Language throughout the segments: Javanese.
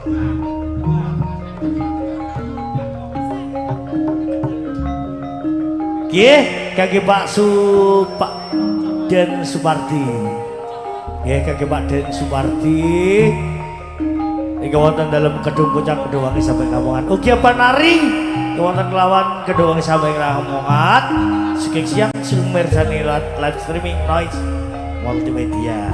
Nggih, kangge Pak Pak Den Supardi. Nggih, kangge Pak Den Supardi. Ingkang wonten dalem Kedung Pucang Kedhuwangi sampai Lamongan. Ugi Panari wonten kelawan Kedhuwangi sampai Lamongan. Sugeng siang sugeng mirsani live streaming Noise Multimedia.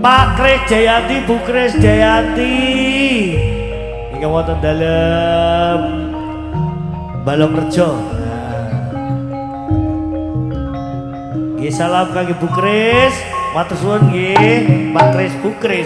Pak Kris Jayanti, Bu Kris Jayanti. Ingkang wonten dalem Balongrejo. Nggih, salam kangge Bu Kris, matur suwun nggih, Pak Kris, Bu Kris.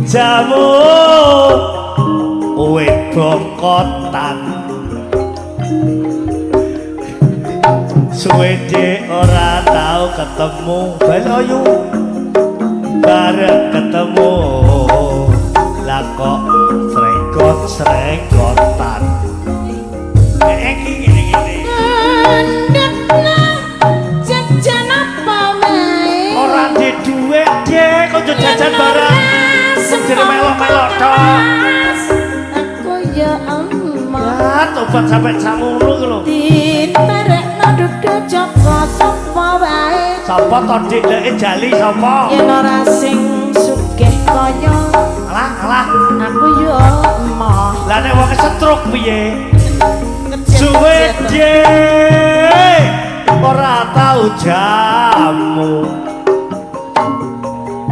Jamu wit bongkotan suwe ora tau ketemu bali ayu bareng ketemu lah kok srenggot-srenggotan iki ngene-ngene jajan apa wae ora di dhuwit Dek kok jajan barang jere melok-melok tok. Aku ya emah. Tobat sampe sakmono iki lho. Diterekno dudu Joko sapa wae. Sapa to Dik leke jali sapa? Yen ora sing sugih kaya. Alah alah. Aku ya emah. Lah nek wong setruk piye? Suwe Dik ora tau jamu.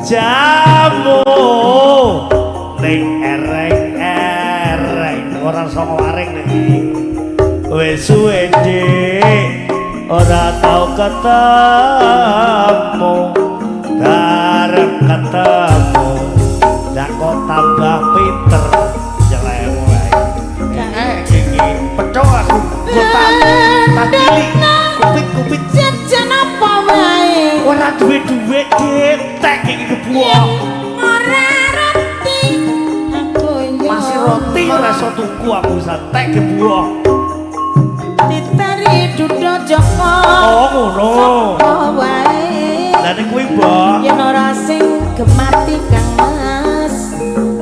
Jamu ning ereng-ereng ora saka waring iki wis suwe Dik ora tau ketemu bareng ketemu lah kok tambah pinter jelemu wae iki pethok aku kok tak cilik kupit-kupit jajan apa wae ora duwe-duwe Dik tek iki kebuah ora roti aku yo masih roti ora iso tuku aku tek kebuah diteri dudu Joko oh ngono sapa wae lah nek kuwi mbah yen ora sing gemati Kang Mas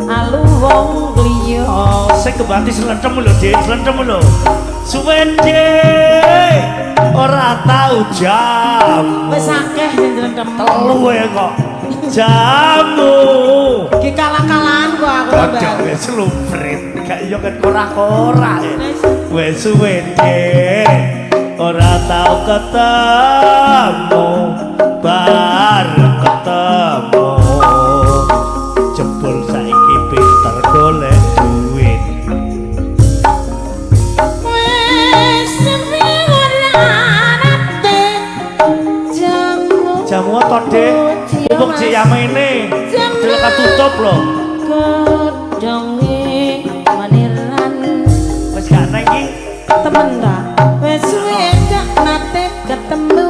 alu wong liya sing gemati slentem lho Dik slentem lho suwe Dik ora tau jamu wis akeh sing slentem telu ya kok jamu iki kalah-kalahan kok aku mbak wis sluprit gak iya kan korak-korak wis suwe Dik ora tau ketemu bareng ketemu jebul saiki pinter golek duit wis suwe ora nate jamu jamu apa Dik pupuk cek yamene delok tutup lho godhonge maniran wis gak neng iki temen ta wis suwe gak nate ketemu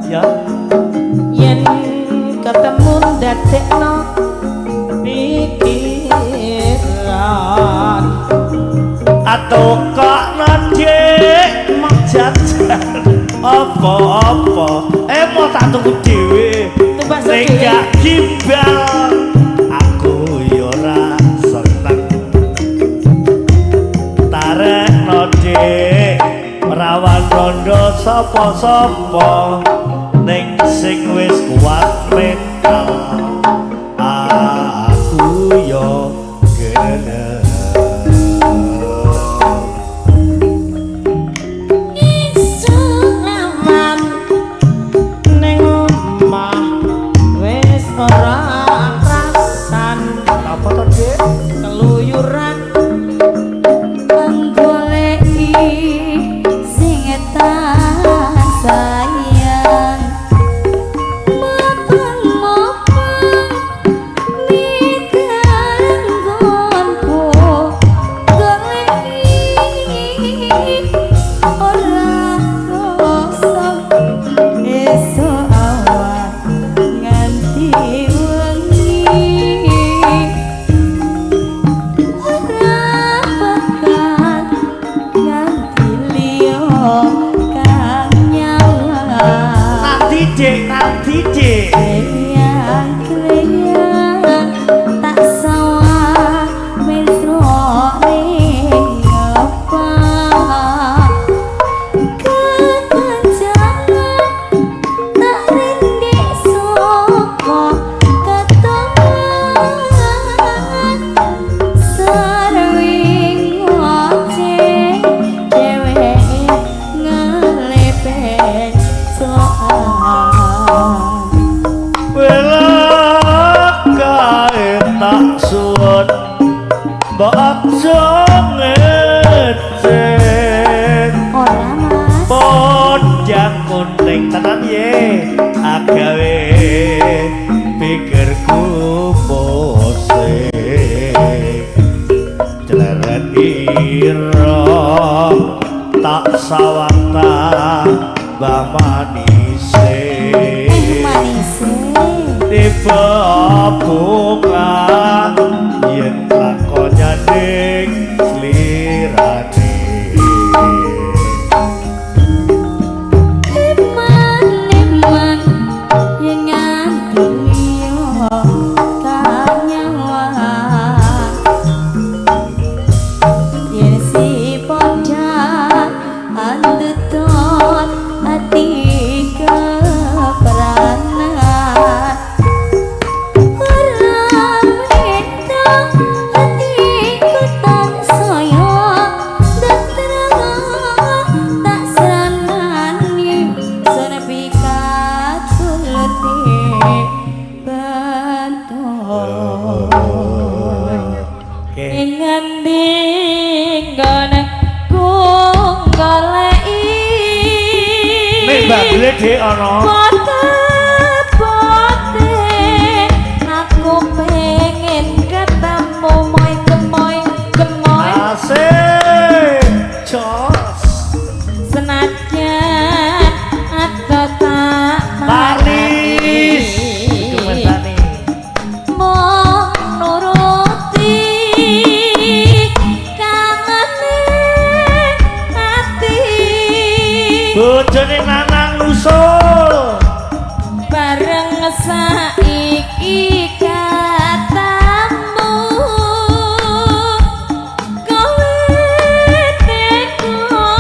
ya yen ketemu ndadekno pikiran atau kok Dik jajan apa-apa mau tak tuku dhewe nek gak gimbal aku yo ora seneng tarekno Dik rawan rondo sapa-sapa ning sing wis kuat mental aku yo Suwun mbok aja ngecek. Ora, Mas. Podang kuning tenan ye agawe pikirku pusing. Cleret ira tak sawang tambah manise. Manise. Tiba bunga yen lakon nyanding slirane. Eman-eman yen nganti liya tak nyawang. Yen si podang andedot ati kepranan. Ora minta atiku tansaya datrang tak sranani senepi katulute bantu. Oke. Ing ngendi nggonku goleki. Nek bagile Dik ana. Pote-pote aku pengen ketemu moy gemoy gemoy. Asik. Jos. Senajan atau tak Paris. marani. Mung nuruti kangene ati. Bojone Nanang nusul. Bareng saiki katamu kowe teko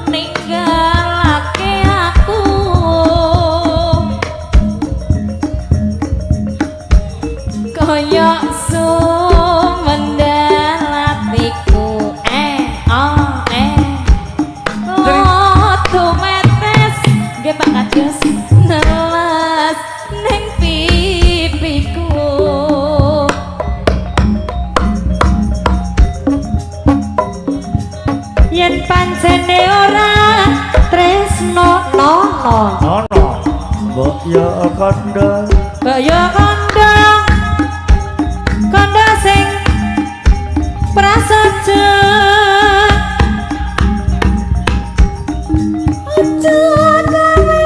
ninggalake aku. Kaya sumendal atiku oh eh otomatis nggih Pak Kades neles ning pipiku. Yen pancene ora tresno nono. Nono. Mbok yo kandha. Kaya kandha kandha sing prasaja. Aja gawe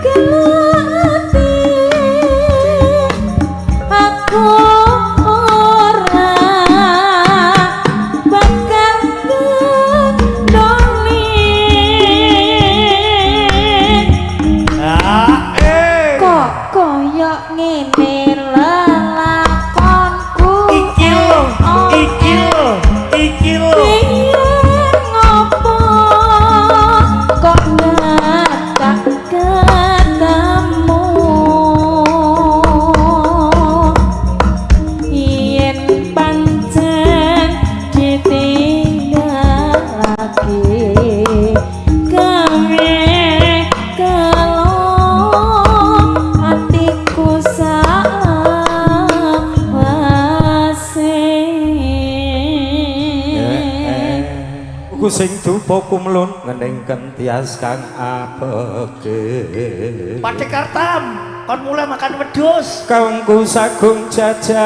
gelo ati. Aku ora bakal ngendoni. Ah, eh. Kok koyo ngene lelakonku. Iki lho, iki lho, iki lho. Piye ngopo kok gak ketemu. Yen pancen ditinggalake gawe kelo atiku salawase. Ku sing dupa kumlun ngening kentias kang apeke. Pakde Kartam, kon mulai makan wedhus. Kangku sagung jajan.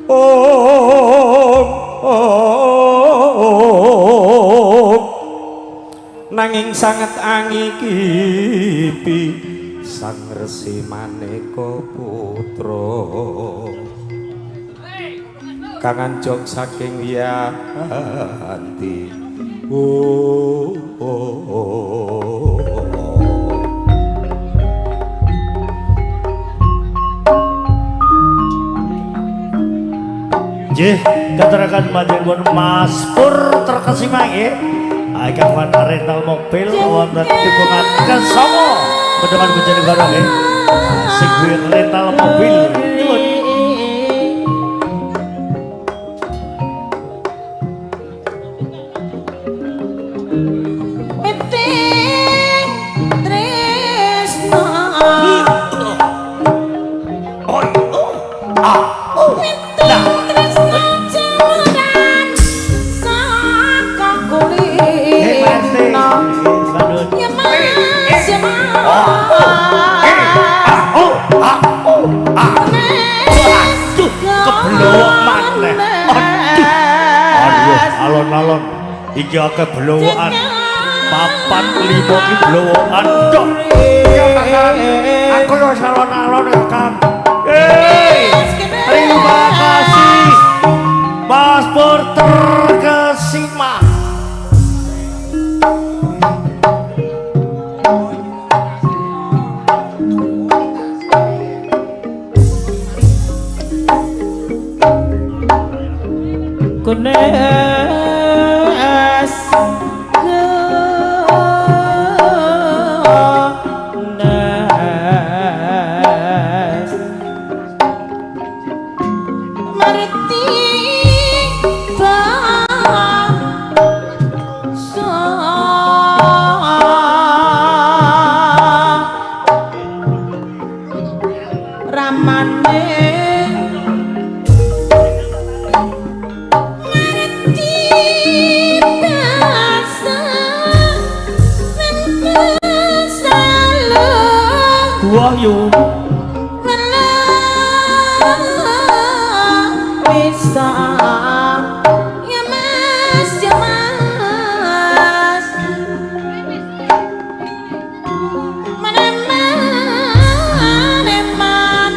Om om. Nanging sanget angikipi sang resi maneka putra. Kang anjog saking Wiyanti. Oh, oh, oh, oh. Nggih, katerakan panjenengan Mas Pur terkesima nggih. Ingkang rental mobil wonten tikungan Kesongo Bendungan Bojonegoro nggih. Sing rental mobil. Nyuwun. Tresno. Oh. A U. Nah, Tresno juluran saka hei Pak RT. kulino. Bandut. Ya Mas, ya Mas. A U A U A. Aduh, keblowok maneh. Aduh. Aduh, alon-alon. Iki akeh blowokan. Papat lima ki blowokan. Dok. Iya, Kang. Aku yo alon-alon ya, Kang. Hei, terima kasih Mas Porter Kesima. Kunes kunes Marti bangsa ramane Wahyu Ya Mas, ya Mas. Maneman, eman.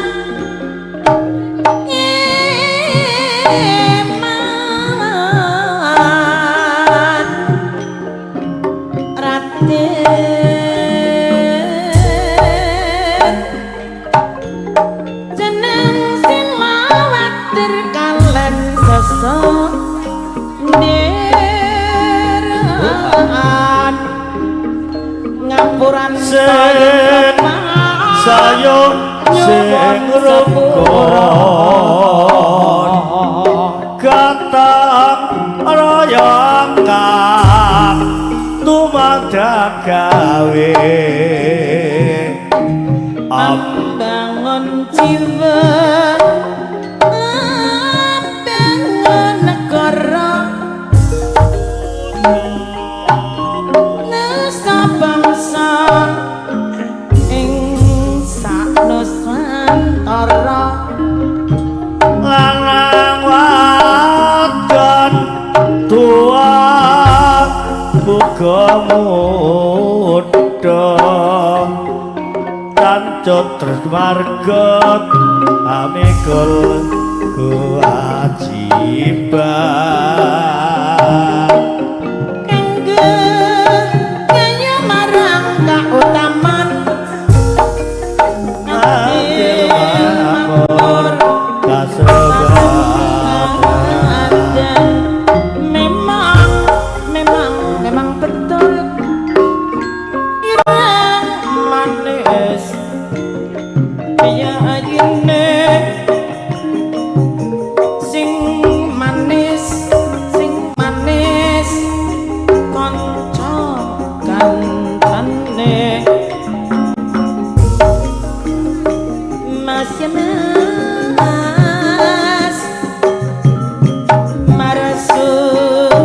Eman. Raden jeneng silawatir kalen sesuk niran ngapuran Sen sayo sing rukun gatang royong kang tumadhak gawe ambangun jiwa ambangun negara nusa bangsa ing sak nusantara lanang wadon tua uga muda kancut terus marga amikul kewajiban kanggo kaya marang kautaman adil makmur kasebat. Memang memang memang betul ireng manis ya ayine sing manis kanca gantene Mas ya Mas Marasudiyo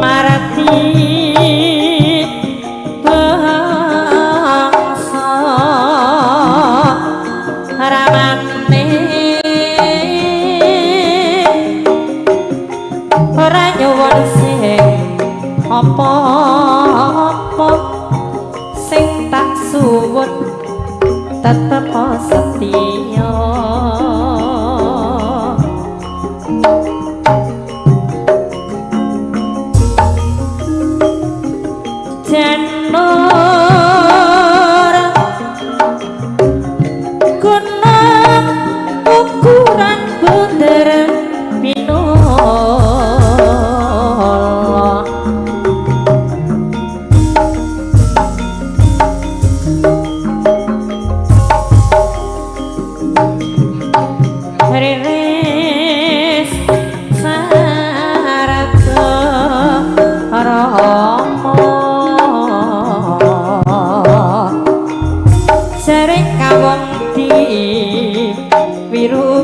Marati bangsa ramane.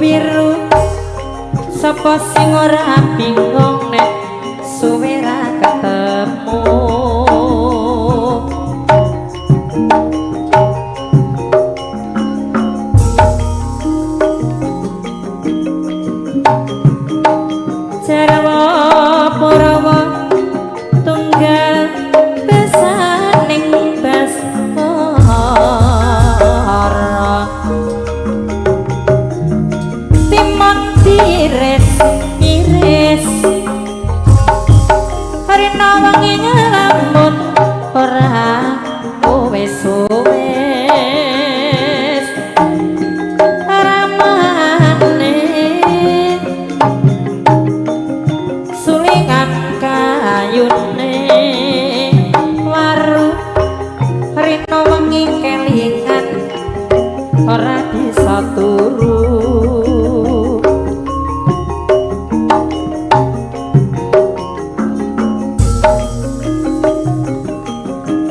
Biru sapa sing ora bingung nek suwe ra ketemu. Jarwa Purawa tunggal besaning baskara timon tires iris rina wengi nglamun ora suwe-suwe ramane sulingan kayune waru rina wengi kelingan ora bisa turu.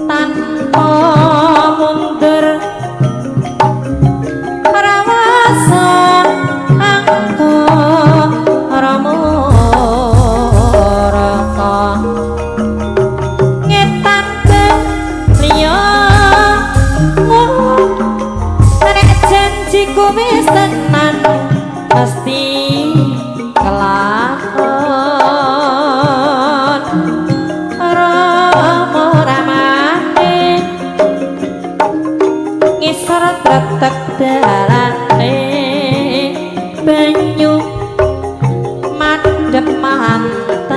Tanpa mundur rawasa angka ramuraka ngetan liya nek janjiku wis tenan pasti kelakon. Rama ramane ngisor tretek dalane banyu madhep mantep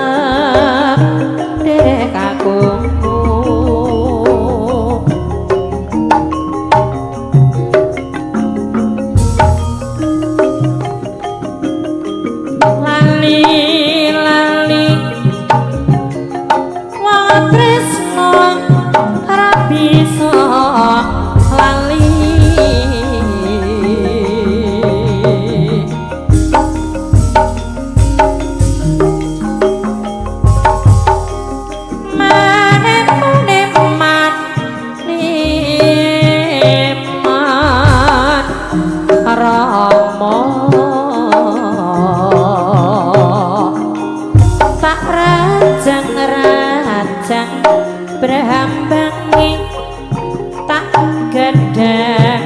derek kakungku. Lali lali wong tresno ora bisa lali. Mane-mane man Rama tak rajang-rajang brahambanging tak gedang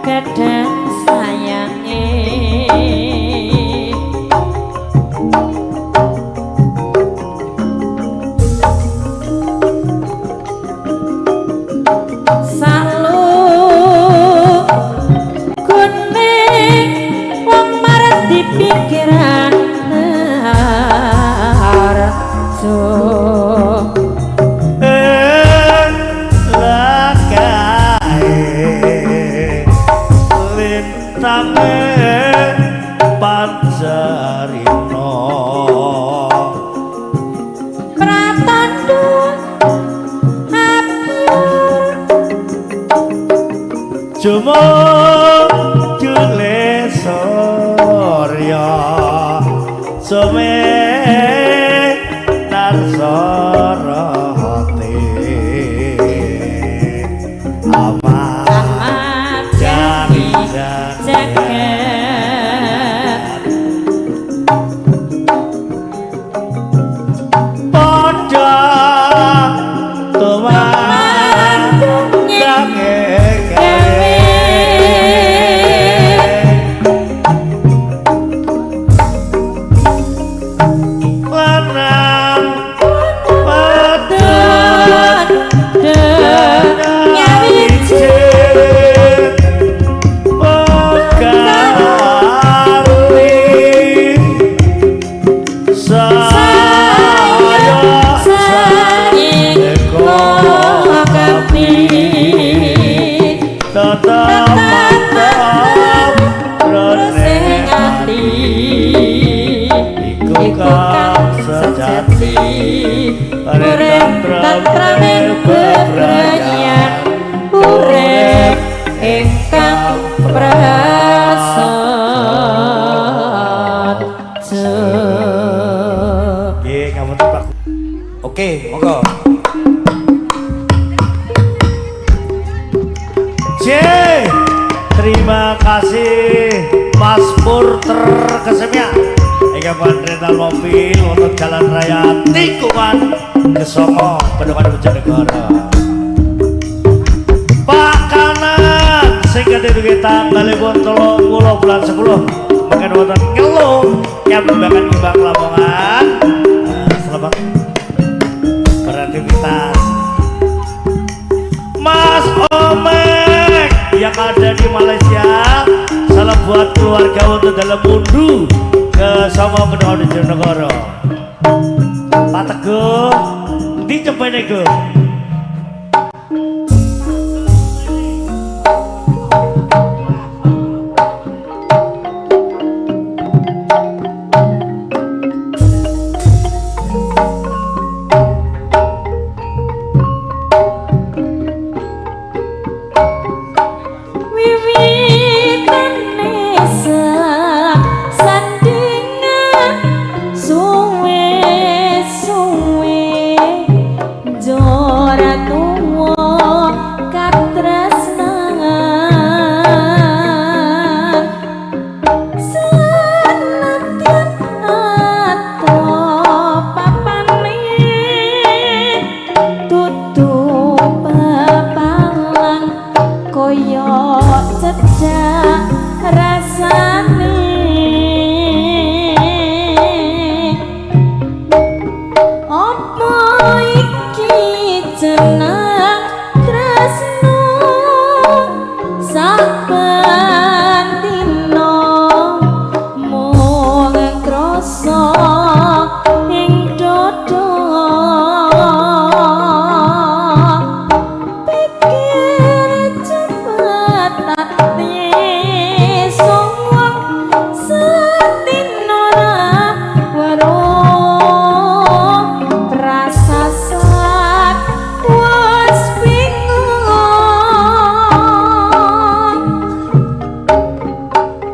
gedang sayange. Salu kuning wong marep di pikiran arjo lakae lintange pancarina pratandha apyur jumujule surya sume narsarate amat amat jati jagat padha Tumandunge tumandange gawe. Lanang wadon Nyawiji pegali saya saiko kapi tetep mantep terus ing ati iku kang sejati urip tentreming bebrayan urip ingkang prasaja. Nggih, ngapunten Pak. Oke, monggo. J, terima kasih Mas Pur. Skuter Kesemia ingkang rental mobil wonten Jalan Raya Tikungan Kesongo Bendungan Bojonegoro. Pak Kanan sing ketinduke tanggalipun 30 bulan 10 mangken wonten Ngelo Nyambangan Ngimbang Lamongan. Selamat beraktivitas. Mas Omek yang ada di Malaysia, salam buat keluarga untuk dalam mundu ke Songo Bendungan Bojonegoro. Pak Teguh, di cempene go.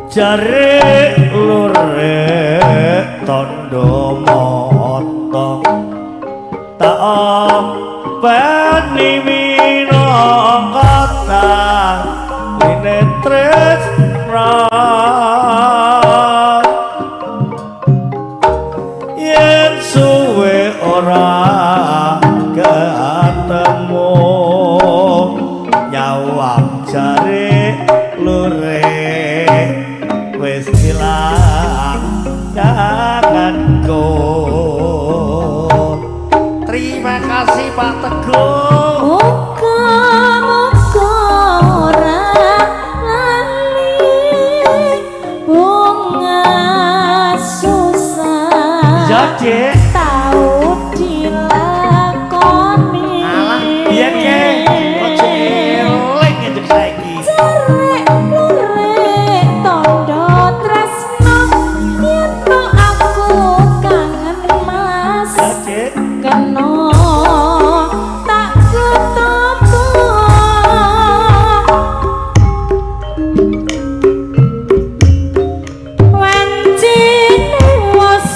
Jare lure tondo moto tak openi minangka line tresna yen suwe ora ketemu nyawang jare lure wis ilang kangenku. Terima kasih Pak Teguh. Muga-muga ora lali bunga susah. Ya, Dek. Tau dilakoni. Alah, biyen ke ojo eling njuk saiki. Jare lure tondo tresno yen to aku kangen Mas. Ya, Dek. Kena tak ketopo wancine wis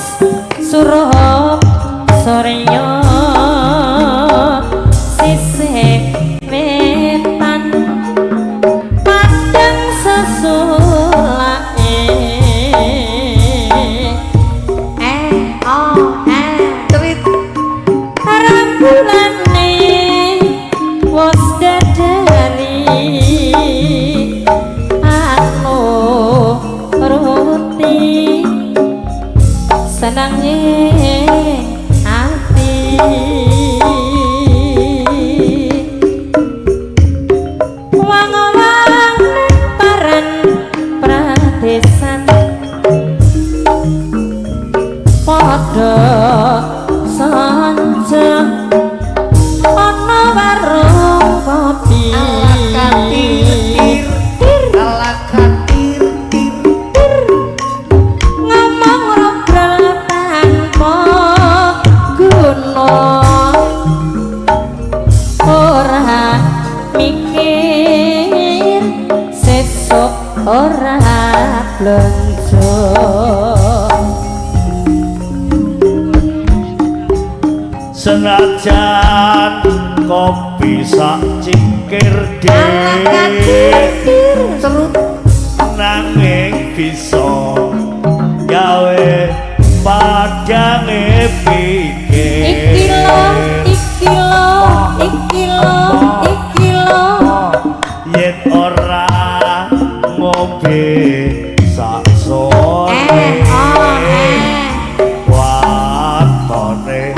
surup surya sisih wetan padang sesulake eh oh eh Cerit rambulane wis dadari anu ruti senange ati wang-wang paran pradesan padha sanja ana warung kopi. Ala katir ala katir tir ngomong ngobrol tanpa guna ora mikir sesuk ora blonjo. Senajan kopi sak cingkir dhewe Cerut nanging bisa Padange pikir. Iki lo, iki lo, iki lo, iki lo. Yen ora ngombe sak sore. Oh, eh. Watone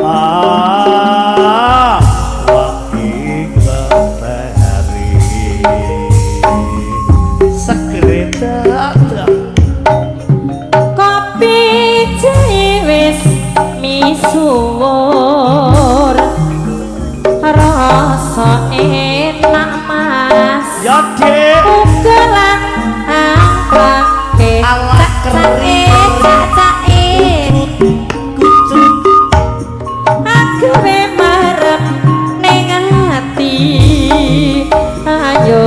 ah wangi keteri. Segere dadak Kopi jahe wis misuwur. Rasa enak Mas. Ya Dik. Pukelan angklake. Alah, keri. Cacake. Aku marep ning ati. Ayo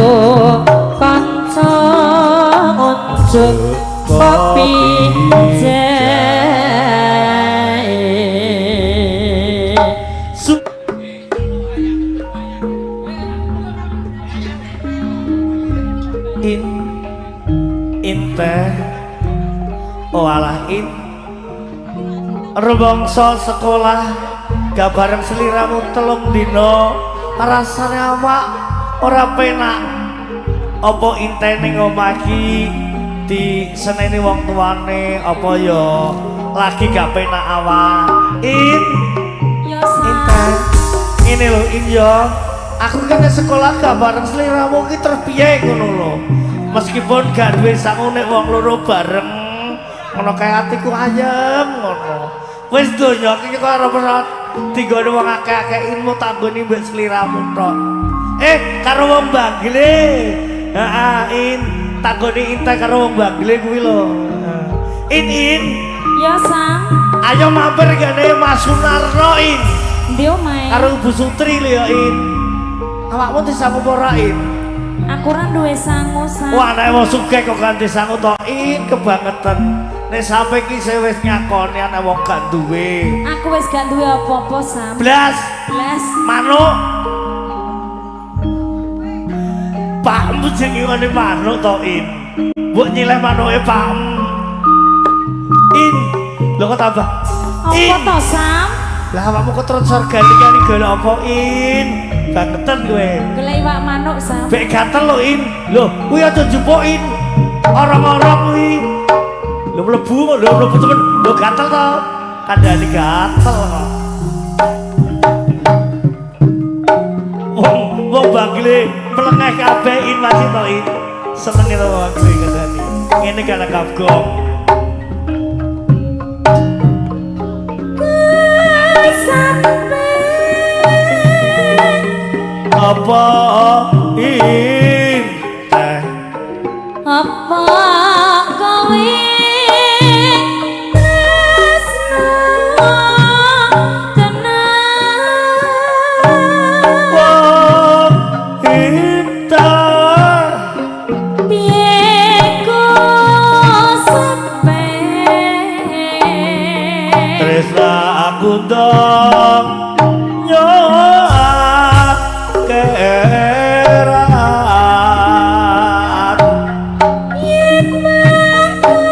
kanca unjuk kopi jahe. In inte oh alah in rumangsa sekolah gak bareng seliramu 3 dina rasane awak ora penak. Apa inte ning omah iki diseneni wong tuane apa ya lagi gak penak awak in? Ya Sam. Intan, ngene lho In yo. Aku kene sekolah gak bareng seliramu ki terus piye ngono lho. Meskipun gak duwe sangu nek wong loro bareng ngono kae atiku ayem ngono. Wis donya iki kok arep ora dinggone wong akeh-akeh ilmu tanggone mbek seliramu tok. Karo wong Bangle. Heeh, In, tanggone Intan karo wong Bangle kuwi lho. In In, Ya Sam. Ayo mampir kene Mas Sunarno In. Ndi omahe? Karo Bu Sutri lho ya In. Awakmu disangu apa ora In? Aku ora duwe sangu Sam. Wah, nek wong sugih kok ganti sangu to In, kebangetan. Nek sampe iki saya wis ngakoni ana wong gak duwe. Aku wis gak duwe apa-apa Sam. Blas, Blas. Manuk. Pakmu jenenge ngene manuk to In. Mbok nyileh manuke pakmu. In, lho kok tambah. Apa to Sam? Lah awakmu kok terus surga golek apa In? Bangetan kowe. Golek iwak manuk Sam. Bek gatel lho In. Lho, kuwi aja njupuk In. Orang-orang kuwi. Lho mlebu kok, lho mlebu temen. Lho gatel to. Kandhane gatel kok. Wong wong Bangle mlengeh kabeh In masih to In. Senenge to wong Bangle kandhane. Ngene gak kagok. Apa In teh? Apa kowe tresno tenan? Wong Intan Piye ku sampe tresna aku dong kerat. Yen manuk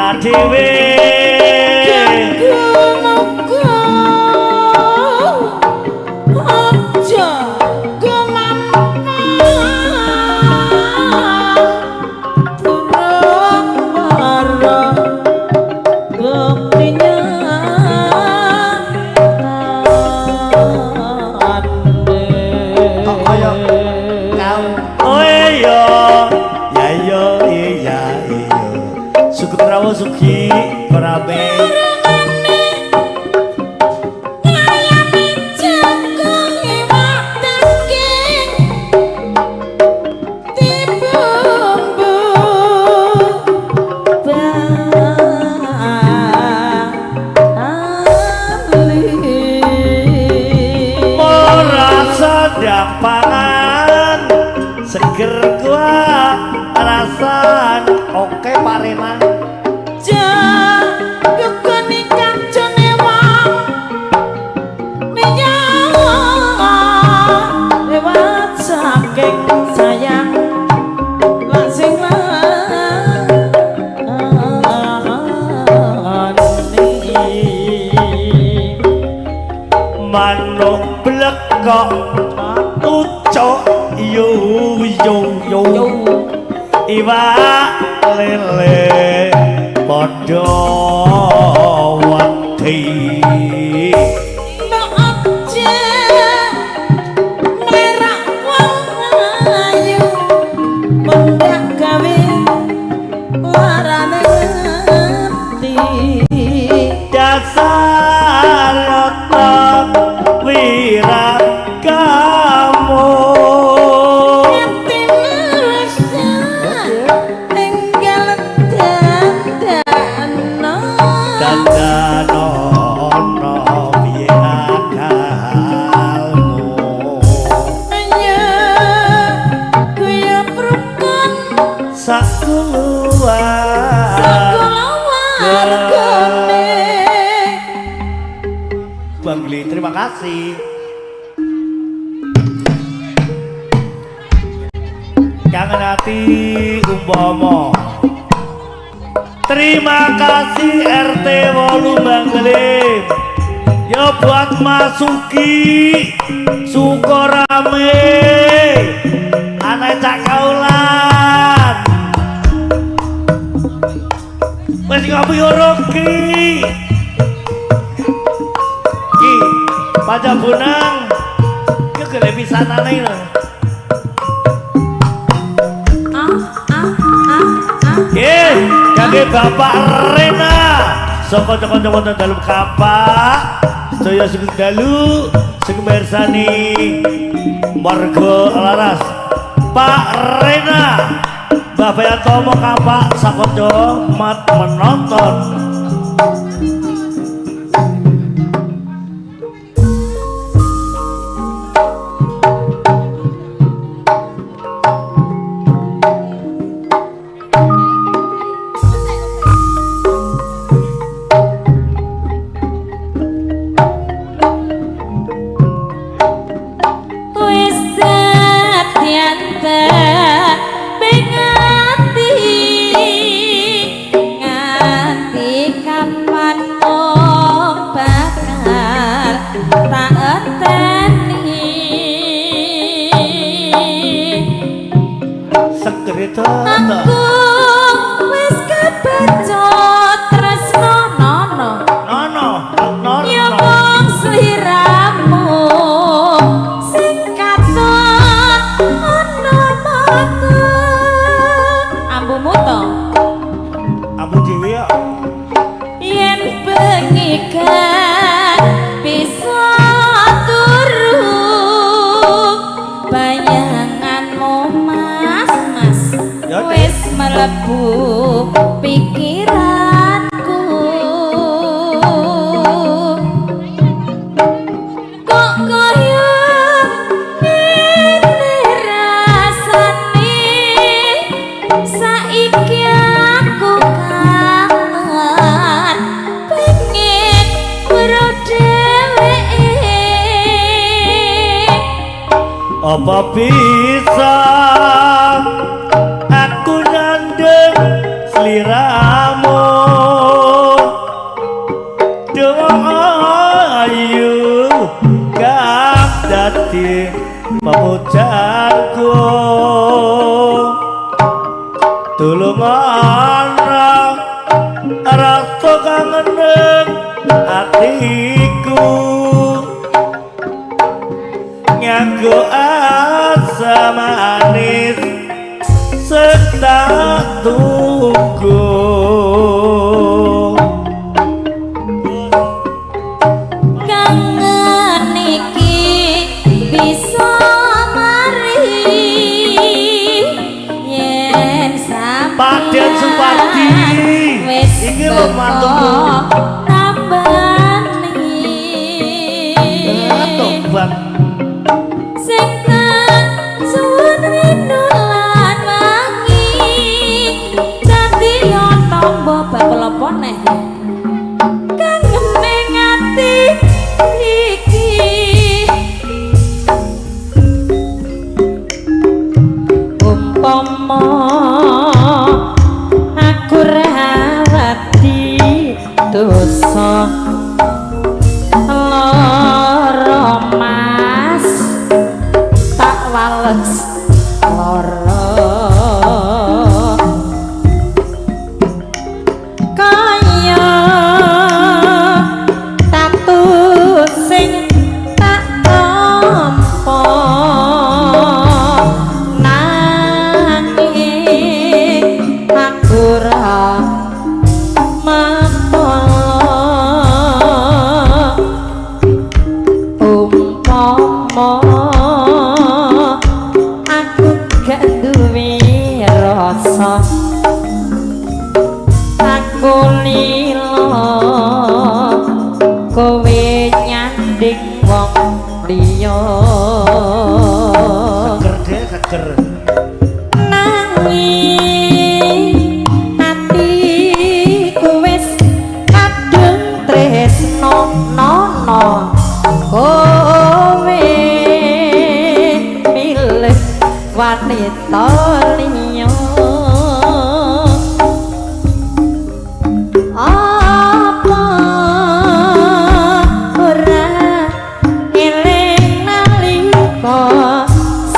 Rena dhewe. Muga aja gumampang turun para buktinya Kok kaya kau. Oh iya, ya iya iya iya. Sugeng rawuh Sugi Korabe. Ngayami jagung iwak daging dibumbu bali. Ora sedang pangan seger kuah rasan. Oke Pak Rena. Jagukune kancane wong liya lewat saking sayang lan sing Manuk blekok ucuk yo yo yo. Iwak lele padha wedi. Mbok aja nglerak wong ayu mundak gawe larane ati. Dasar otak wirakamu. Tinggal dandano. Dandanono piye akalmu. Ayo guyub rukun Sakuluan sakulawargane. Bang Gli, terima kasih. Kangen hati umpama. Terima kasih RT 8 Bang Glim. Ya buat Mas Sugi Sukorame, anak Cak Kaulan. Wis ngopi ora ki? Ki, Paca Bonang. Ki golek pisanane lho. Ah ah ah ah. Nggih, kangge Bapak Rena. Saka kanca-kanca wonten dalem kapak. Sedaya sugeng dalu, sugeng mirsani warga Laras. Pak Rena, Mbah Bayantomo kapak sakanca mat menonton. Wis dadi ping ati nganti kapan mung bakal tak enteni. Seger itu. Aku wis kebacut tresno nono. Nono, nono. Ya mung sliramu sing katon ana mata. Ambumu to. Ambu dhewe ya. Yen bengi gak bisa turu bayanganmu mas mas Ya, Dek. wis mlebu pikiranku. Kok kaya ngene rasane saiki aku kangen pengen weruh dheweke. Apa bisa aku nyandeng sliramu? dadi pepujanku. Tulung ana rasa kangen atiku, nganggo asa manis sing tak tunggu. Kangen iki bisa mari yen sampeyan Pak Den Supardi wis iki lho mantuku tambani tobat sing tak suwun rindu lan wangi dadi yo tombo bakul apa neh kangen ning ati iki. Umpama aku rawati dosa lara mas tak wales lara kaya tatu sing tak tampa nanging aku ra mampa. Umpama aku gak duwe rasa aku lilo kowe nyanding wong liya. Seger deh, seger. Nanging atiku wis kadung tresno nono kowe milih wanita liya. Apa ora eling nalika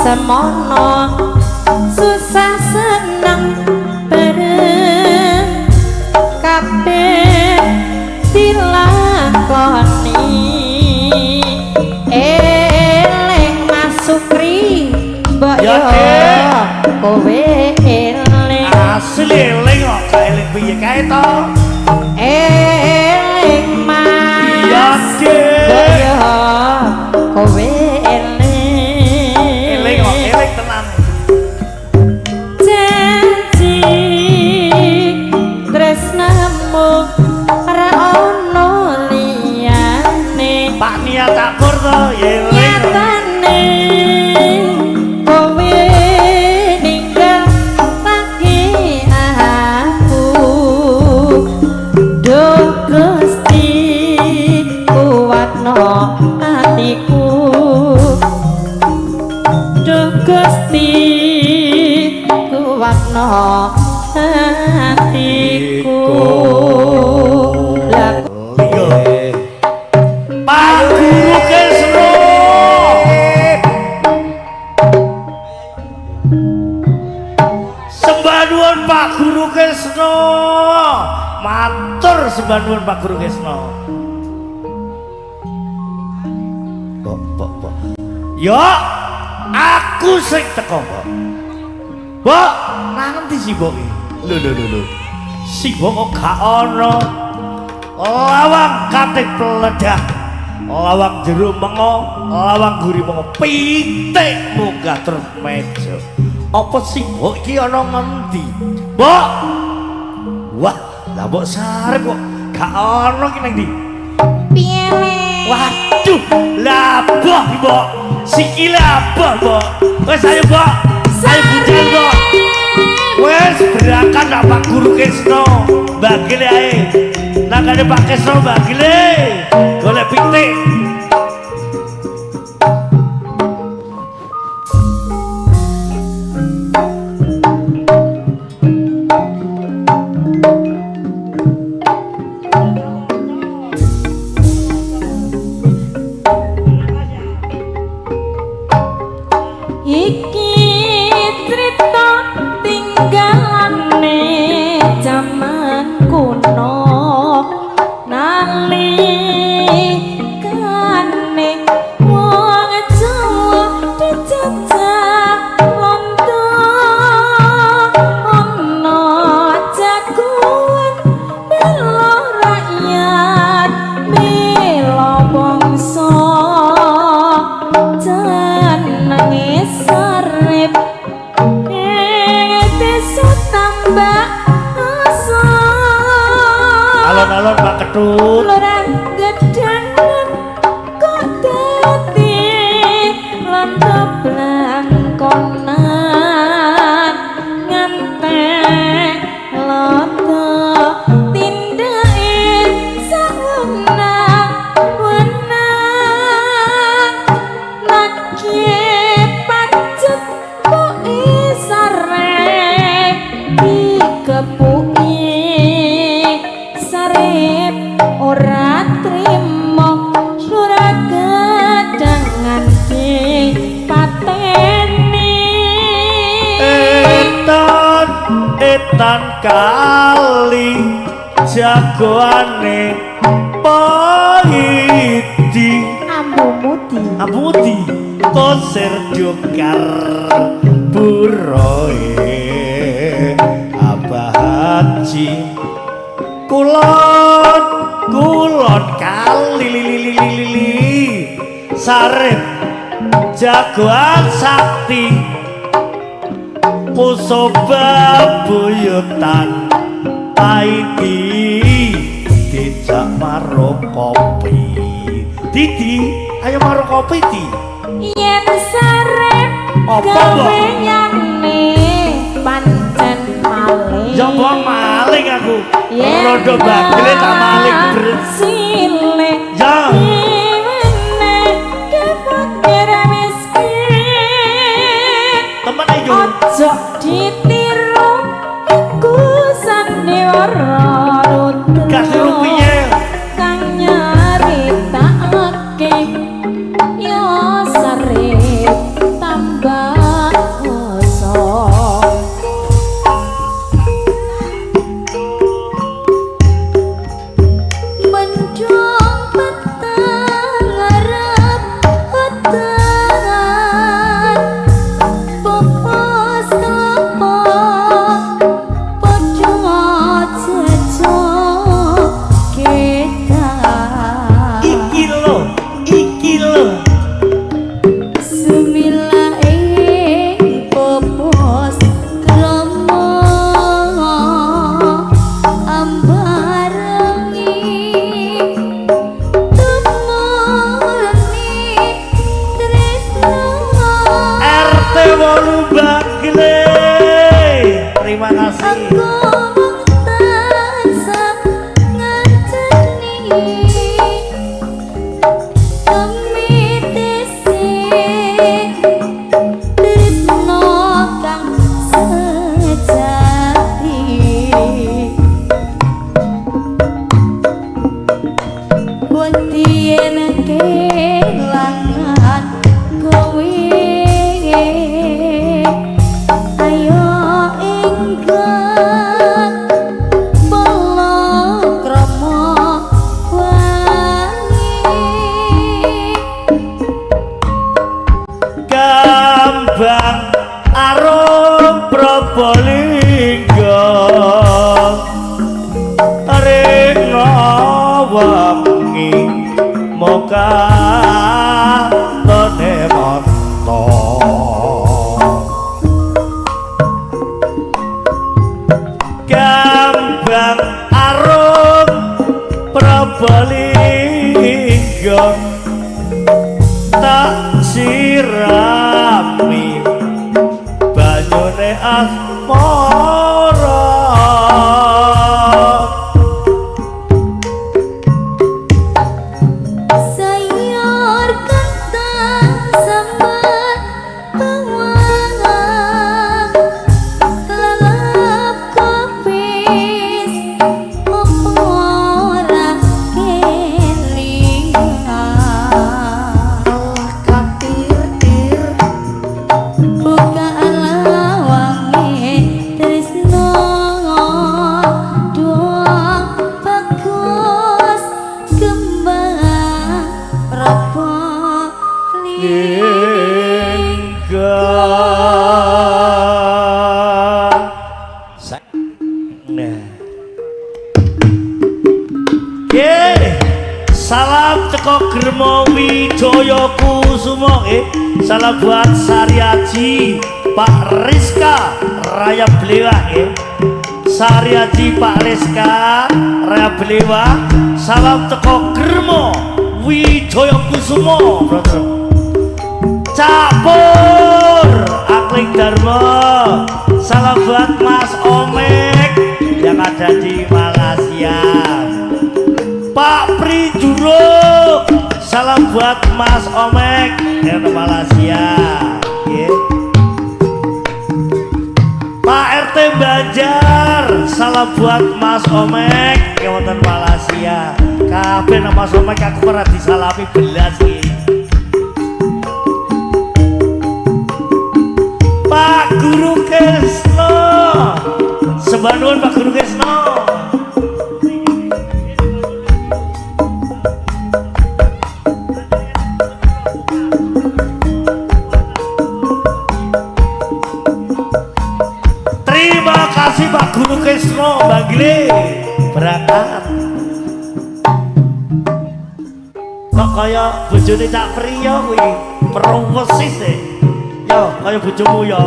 semono susah seneng bareng kabeh dilakoni. Eling Mas Sukri mbok Ya, yo Dek. kowe eling. Asli eling kok, gak eling piye kae to? Eling Mas Iya, Dek. mbok yo kowe eling. Eling kok, eling tenan. Janji tresnamu ora ono liyane. Pak Nia Cakur to, ya eling. Nyatane kowe ninggal lagi aku. Duh Gusti kuwatno atiku. Duh Gusti kuwatno atiku. Lah Iya. Pak Guru Kesno. Sembah nuwun Pak Guru Kesno. Matur sembah nuwun Pak Guru Kesno. Bok bok bok. Yo, aku sing teko, Mbok. Mbok, nang endi si Mbok iki? Lho lho lho lho. Si Mbok kok gak ono. Lawang katik peledah, lawang jero mengo, lawang guri mengo, pitik munggah terus meja. Apa sih mbok iki ana ngendi? Mbok. Wah, lah mbok sarep kok gak ono ki nang ndi? Piye le? Waduh, laboh mbok. Sikile aboh mbok. Wes ayo mbok. Ayo budal mbok. Wes berangkat nak Pak Guru Kesno. Bagile ae. Nangane Pak Kesno bagile. Golek pitik. Iki crita tinggalane jaman kuno, nalikane wong Jawa dijajah londo, ana jagoan bela rakyat bela bangsa, jenenge Sarip ing desa Tambak Asa. Alon-alon Pak Ketut. Lurah Gedangan kok dadi londo blangkonan, ngantek londo tindake sawenang-wenang, nagih pajak mboke Sarip dikepuki. Sarip ora trimo, lurah Gedangan dipateni. Etan etan kali jagoane Paidi Ambu mudi. Ambudi konser jokar buroe Abah Haji kulon kulon kali li li li li li li Sarip jagoan sakti pusoba buyutan Paidi dijak maro kopi. Didi ayo maro kopi di. Yen Sarip Apa, Mbok? gaweyane pancen maling. Ya mbok maling aku. Yen Rondo bagele tak maling bret. Sile Ya. diwenehke fakir miskin. Temen ayo. Ojo ditiru iku sandiwara rutro. Gak tiru piye? Kang nyaritakake ya Sarip tambah oso. Mendung petang arep udan, popos kelapa padha jejogetan. Iki lho, iki lho. Sumila ing popos krama ambarengi tumurni tresna. RT 8 Bagle. Terima kasih. Aku mung tansah ngenteni kemitise tresna kang sejati. Wedi yen kelangan kowe, ayo ingkang palakrama wangi. Kambang arum Probolinggo rina wengi moka tone mata. Kambang arum Probolinggo tak sirami banyune asmara. Sayur kentang sambal bawang, lalap kopis opo ora kelingan. Katir-tir. Germo Wijaya Kusumo. Salam buat Sariaji Pak Rizka Raya Blewa. Sariaji Pak Rizka Raya Blewa, salam teko Germo Wijaya Kusumo, brother. Capur Aklik Dharma, salam buat Mas Omek yang ada di Malaysia. Pak Prijuro, salam buat Mas Omek yang di Malaysia. Pak RT Banjar, salam buat Mas Omek yang wonten Malaysia. Kabeh nang Mas Omek aku ora disalami belas iki. Pak Guru Kesno, sembah nuwun Pak Guru Kesno. Terima kasih Pak Guru Kesno, Bangle berangkat. Kok kaya bojone Cak Priyo kuwi, perwesis e. Yo, kaya bojomu yo.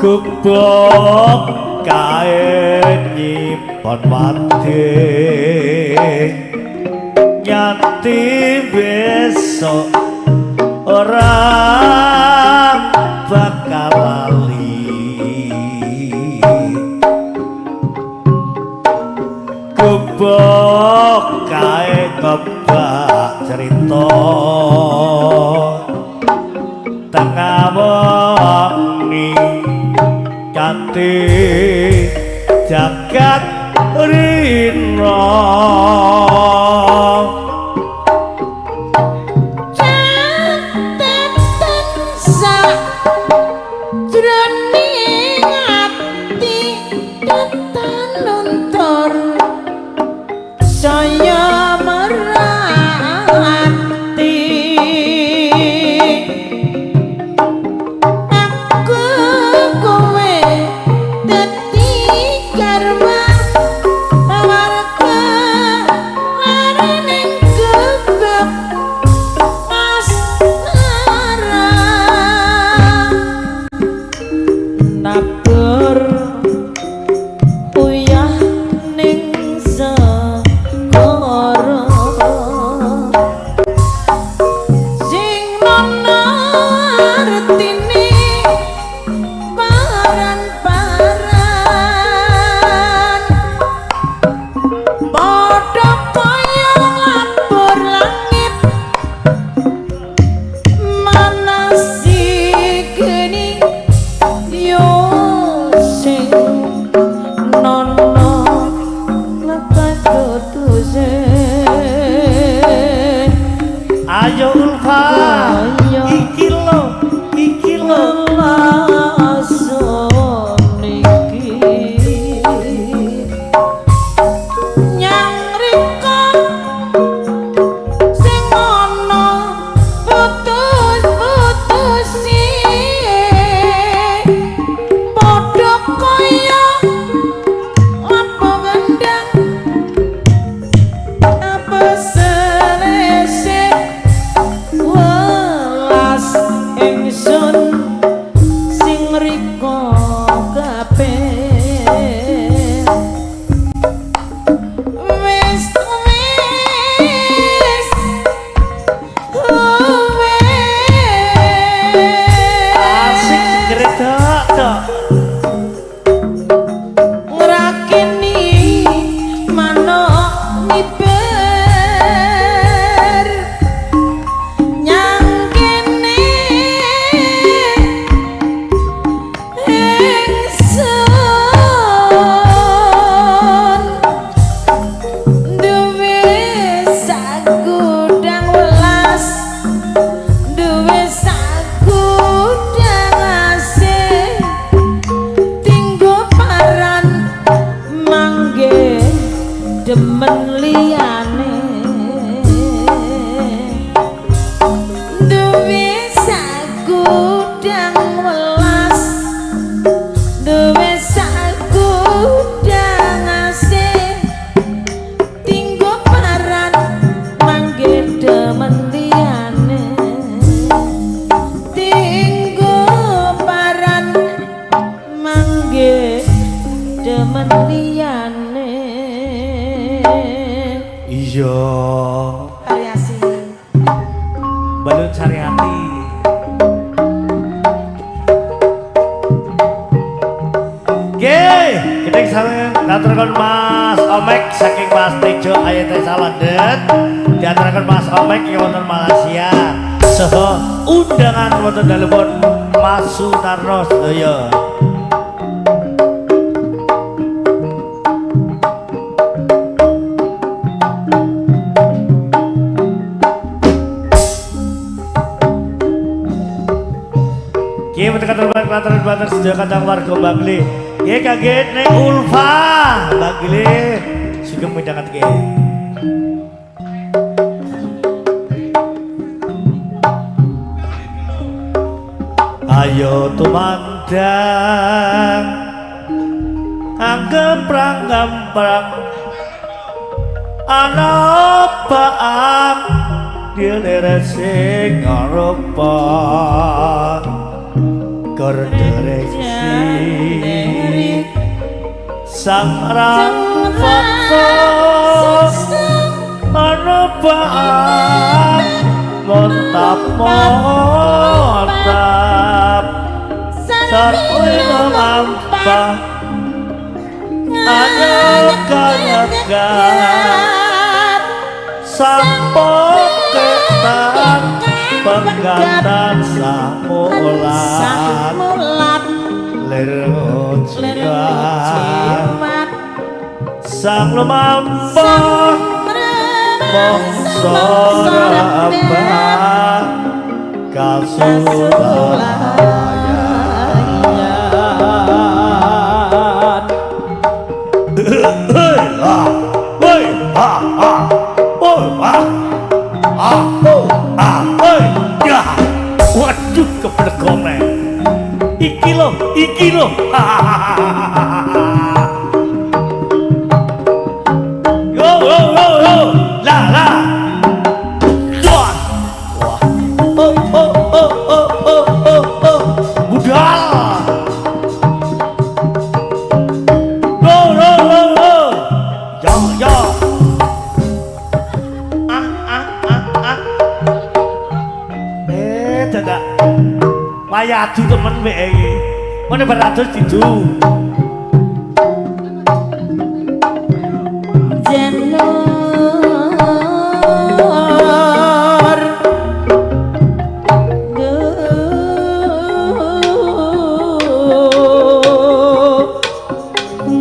Gubuk kae nyimpen wate nyanti besok ora bakal lali. Gubuk kae kebak cerita tengah wengi kanthi jagat rina. Catatan sak jroning ati tetanuntur saya merati. Aku kowe dadi garwa warga gudang welas duwe sak gudang asih tinggo paran mangge demen liyane tinggo paran mangge demen liyane. Iya. Variasi Balun Sariati. Nggih, kita sampeyan ngaturaken Mas Omek saking Mas Tejo Ayat Salandet. Diaturaken Mas Omek ing wonten Malaysia. Saha undangan wonten dalemipun Mas Sutarno sedaya. Nggih, menika katur sedaya kadang warga Bangli. Nggih kangge Nek Ulfa Bangli sugeng midhanget nggih. Ayo tumandang anggeprang-gamprang ana baang dilere sing arupa kordereksi sang raksasa ana baang montap montap sarwina mampah anyaga-nyaga sampoketan penggantan samulat lir jiwat sang lumampah mongso rabah kasulayan. Woi ha ha woi ha ha oh ha oi ya. Waduh keblegong nek. Iki lho, iki lho. Yo yo yo yo. Lah lah. Wah. Wah. Oh oh oh oh oh oh oh. Budal. Go go go go. Yo yo. Ah ah ah ah. Eh, dadak. Wayah adu temen wek iki. Mene beratus didu. Janur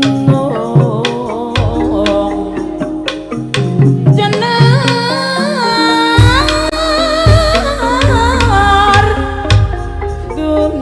gunung Janur gunung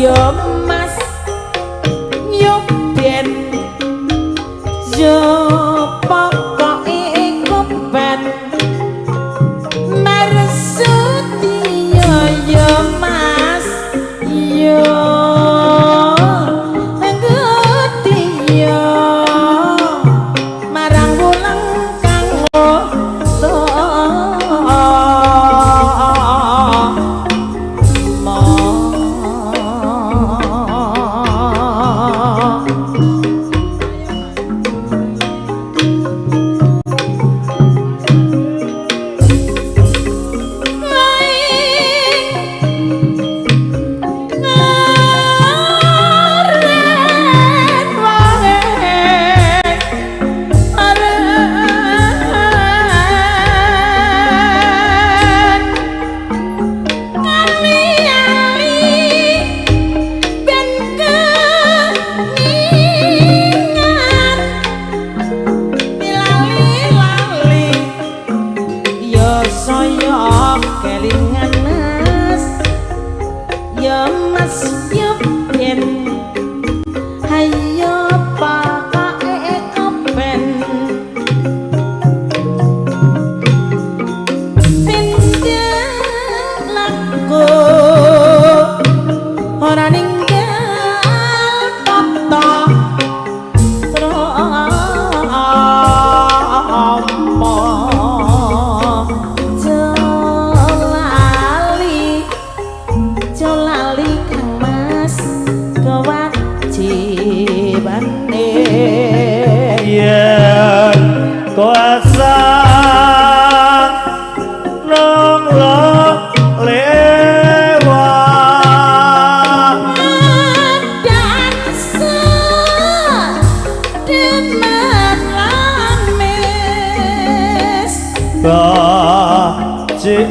yo Mas, yo ben, yo pokoke iku ben marsudi yo yo Mas, yo ngerti yo.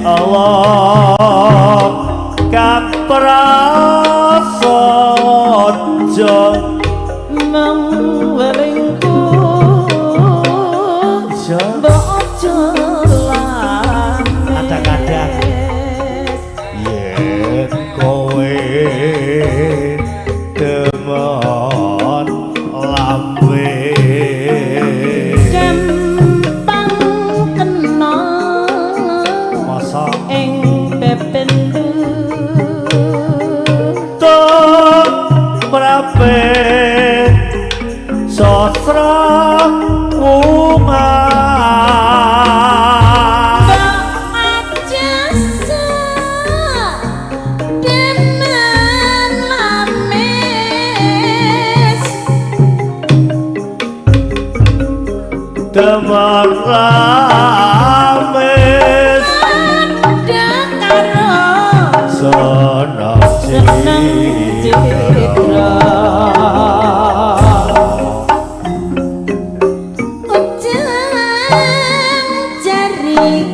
Allah kang prasaja mung welingku mbok aja lamis. Kadang-kadang yen kowe demen lambe gampang kena masa ing bebendu prape sastra umat demen lamis demen lamis ada karo seneng seneng citra ujang jari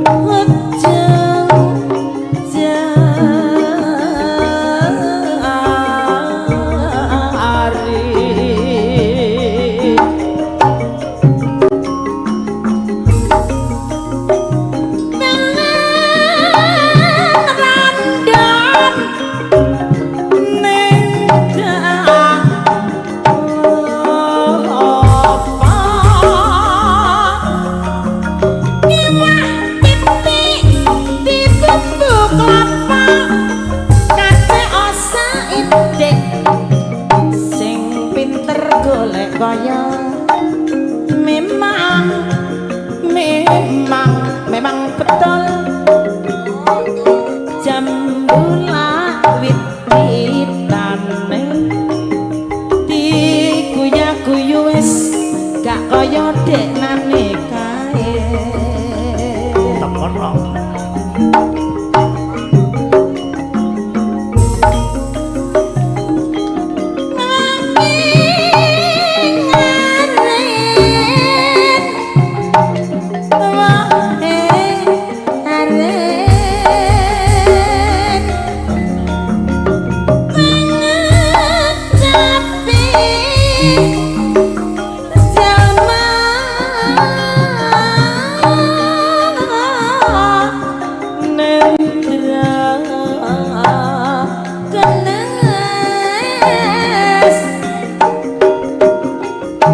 ujang jari randon ning apa ngiwah titik dibumbu klapa kace osa itik sing pinter golek kaya memang memang memang betul jambula wit-witane diguya-guyu wis gak kaya deknane kae temen kok.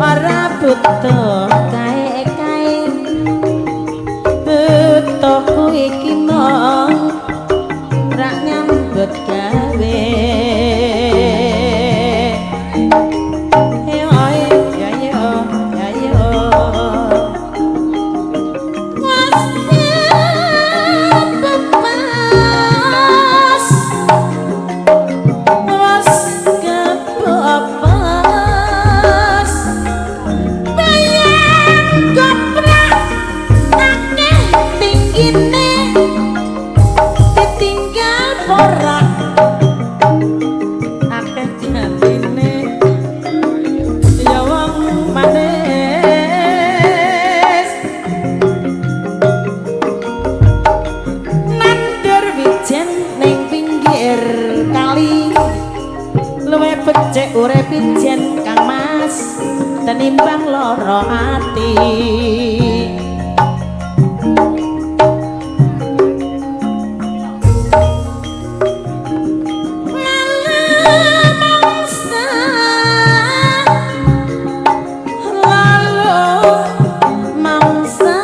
Ora butuh kae-kae butuhku iki mong rak nyambut gawe. Yo ya yo ya yo was kebepas was kebepas bayang goprak akeh tinggine ditinggal porak akeh jatine ya wong manis nandur wijen ning pinggir kali luwih becik urip ijen Kang Mas tenimbang lara ati. Lalu mangsa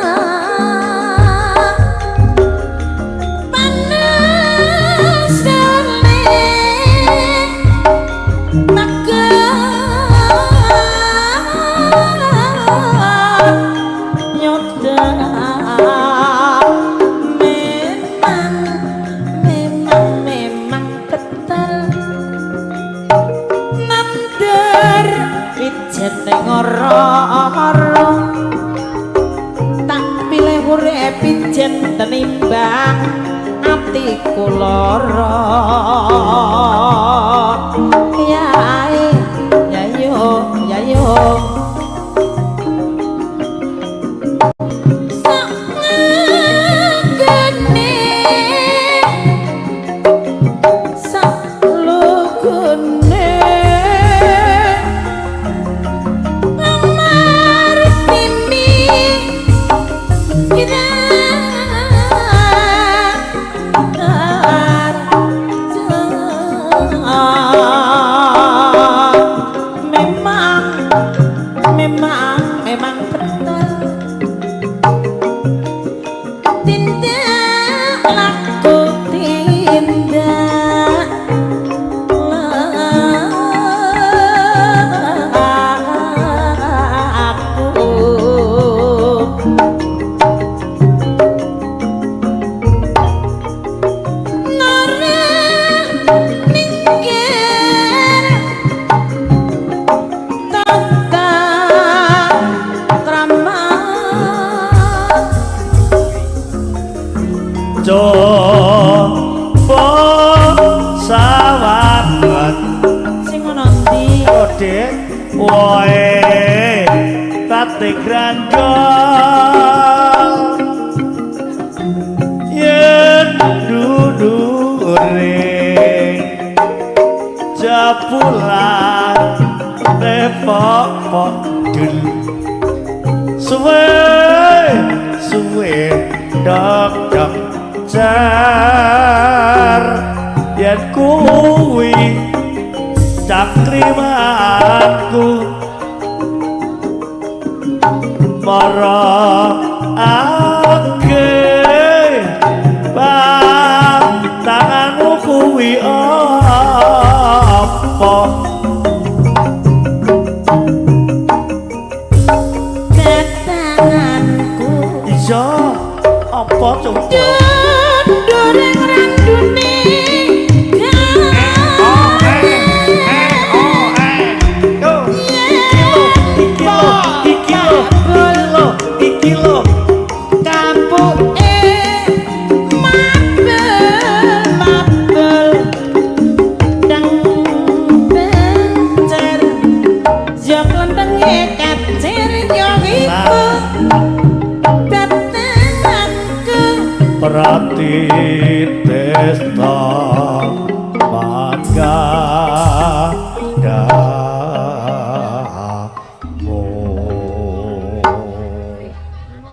panas dole nyoda memang memang memang betul nandur wijen ning ora-ora tak pilih urip ijen tenimbang atiku lara. Ya ya yo ya yo sak Nate grandol yen dudure japulan tepok dul suwe suwe dok dok jar yen kuwi cangkrimanku mara ake tanganmu kuwi apa Ketanganku iya apa coba Dondoreng randune Iki lho Kapuke mabel mabel dang bencer yo klentenge kacir yo iku batanganku Prati testa mangga